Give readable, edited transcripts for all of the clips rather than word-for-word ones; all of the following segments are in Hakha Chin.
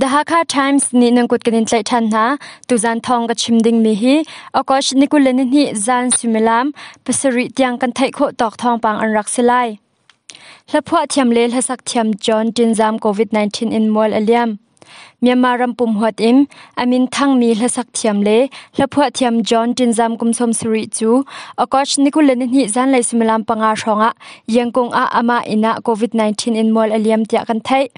The Hakha Times nih nan kut kan in tlaih ṭhan hna. Tuzan thawng ka chim dingmi hi August ni 22 zan suimilam 7 tiang kan theih khawh tawk thawngpang an rak si lai. Hlaphuah thiam le hlasak thiam John Tinzam COVID-19 in mual a liam. Myanmar ram pum huat in a min thangmi hlasak thiam le hlaphuah thiam John Tinzam kum 70 cu August ni 22 zanlei suimilam 5 hrawngah Yangon ah amah inn ah COVID-19 in mual a liam tiah kan theih.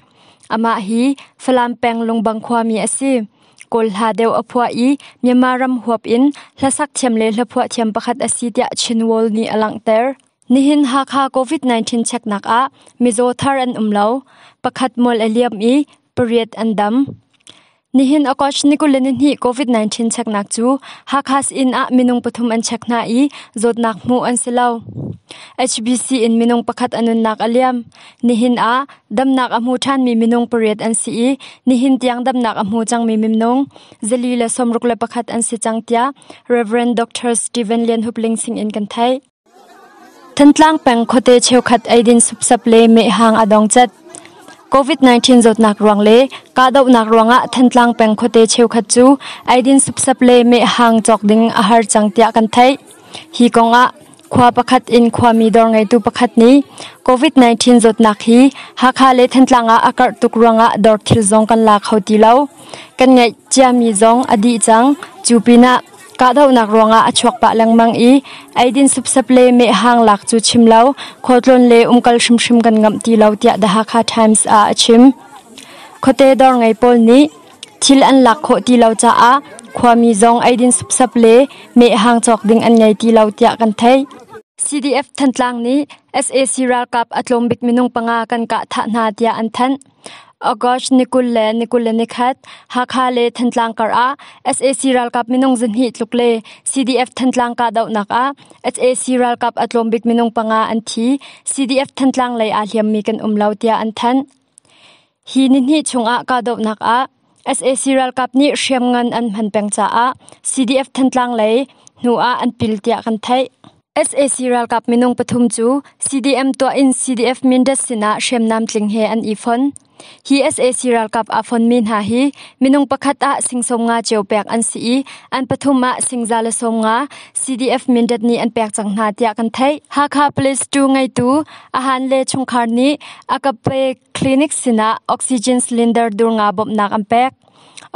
Amah hi Falam peng Lungbang khuami a si. Kawl hla deuh a phuah i Myanmar ram huap in hlasak thiam le hlaphuah thiam pakhat a si tiah Chinworld nih a langhter. Nihin Hakha COVID-19 cheknak ah mizaw thar an um lo. Pakhat mual a liam i pariat an dam. Nihin August ni 22 COVID-19 cheknak cu Hakha inn ah minung pathum an chek hna i zawtnak hmuh an si lo. HBC in minung pakhat a nunnak a liam. Nihin ah damnak a hmu ṭhanmi minung pariat an si i nihin tiang damnak a hmu cangmi minung 461 an si cang tiah Rev. Dr. Stephen Lian Hup Ling singin kan theih. Thantlang peng khuate cheukhat eidin supsap le mehhang a dong cat. COVID-19 zawtnak ruang le kahdohnak ruangah Thantlang peng khuate cheukhat cu eidin supsap le mehhang cawk ding a har cang tiah kan theih. Hi kongah khua pakhat in khuami dawr ngeitu pakhat nih COVID-19 zawtnak hi Hakha le Thantlang ah a karh tuk ruangah dawr thil zong kan la kho ti lo. Kan ngeih ciami zong a dih cang. Cu pinah Kahdohnak ruangah a chuak pah lengmang i eidin supsap le mehhang lak cu chim lo, khualtlawn le umkal hrimhrim kan ngamh ti lo tiah The Hakha Times ah a chim. Khuate dawr ngei pawl nih thil an lak khawh ti lo caah khuami zong eidin supsap le mehhang cawk ding an ngei ti lo tiah kan theih. CDF Thantlang nih sac ralkap a tlawm bik minung panga kan kah thah hna tiah an thanh. August ni 20 le ni 21 Hakha le Thantlang kar ah sac ralkap minung zahnih tluk le CDF Thantlang kahdohnak ah sac ralkap a tlawm bik minung panga an thi. CDF Thantlang lei aa hliammi kan um lo tiah an thanh. Hi nihnih chungah kahdohnak ah sac ralkap nih hriamngan an hman peng caah CDF Thantlang lei hnu ah an pil tiah kan theih. Sac ralkap minung pathum cu CDM tuah in CDF Mindat sinah hriamnam tling he an i fon. Hi sac ralkap aa fonmi hna hi minung pakhat ah sing 50 cio pek an si i an pathum ah sing 150 CDF Mindat nih an pek cang hna tiah kan theih. Hakha Police 2 ngeitu Ahan le chungkhar nih Agape Clinic sinah oxygen cylinder dur nga bawmhnak an pek.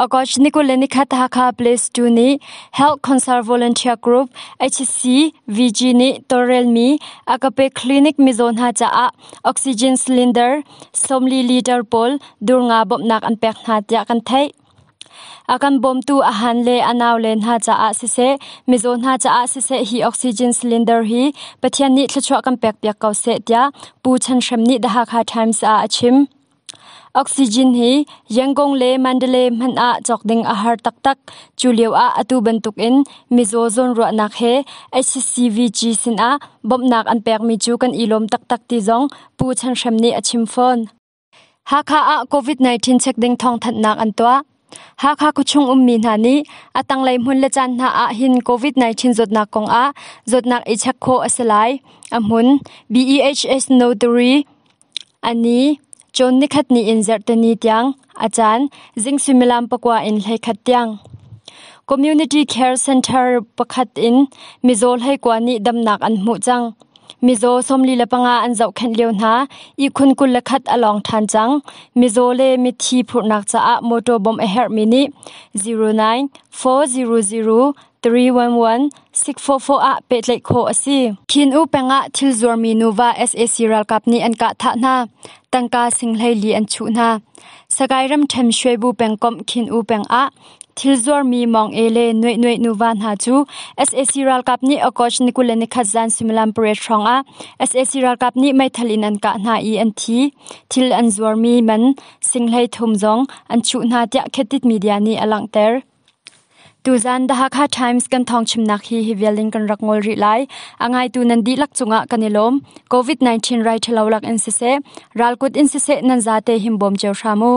August ni 21 Hakha Place 2 nih Health Concern Volunteer Group HCVG nih tawlrelmi Agape Clinic mizaw hna caah oxygen cylinder 40 liter pawl dur nga bawmhnak an pek hna tiah kan theih. A kan bawmtu a han le a nau le hna caah siseh, mizaw hna caah siseh hi oxygen cylinder hi Pathian nih thluachuah kan pekpiak ko seh tiah Pu Chan Hrem nih The Hakha Times ah a chim. Oxygen hi Yangon le Mandalay hmanh ah cawk ding a har taktak. Cu lio ah atu bantukin mizaw zawnruahnak he HCVG sinah bawmhnak an pekmi cu kan i lawm taktak ti zong Pu Chan Hrem nih a chim fawn. Hakha ah COVID-19 check ding thawngthanhnak an tuah. Hakha khuachung ummi hna nih a tanglei hmun le caan hna ah hin COVID-19 zawtnak kong ah zawtnak i check khawh a si lai. A hmun BEHS Notary A ni, cawn nikhat ni in zarhteni tiang, a caan, zing suimilam 9 in 11 tiang. Community Care Center pakhat in mizaw 19 nih damnak an hmuh cang. Mizaw 45 an zohkhenh lio hna. Ihkhun 21 a lawng ṭhan cang. Mizaw le mithi phurhnak caah motor bawmh a herhmi nih 09 400 311 644 ah pehtlaih khawh a si. Khin U peng ah thil zuarmi nuva sac ralkap nih an kah thah hna. Tangka sing 14 an chuh hna. Sakai ramṭhen Shwebu pengkomh Khin U peng ah thil zuarmi Mawng E le Nuai Nuai nuva hna cu sac ralkap nih August ni 21 zan suimilam pariat hrawng ah sac ralkap nih meithal in an kah hna i an thi. Thil an zuarmi man sing 33 zong an chuh hna tiah Khetit Media nih a langhter. Tuzan The Hakha Times kan thawngchimnak hi hi vial in kan rak ngol rih lai. A ngaitu nan dihlak cungah kan i lawm. COVID-19 rai ṭhalo lak in siseh, ralkut in siseh nan zate himbawm cio hram u.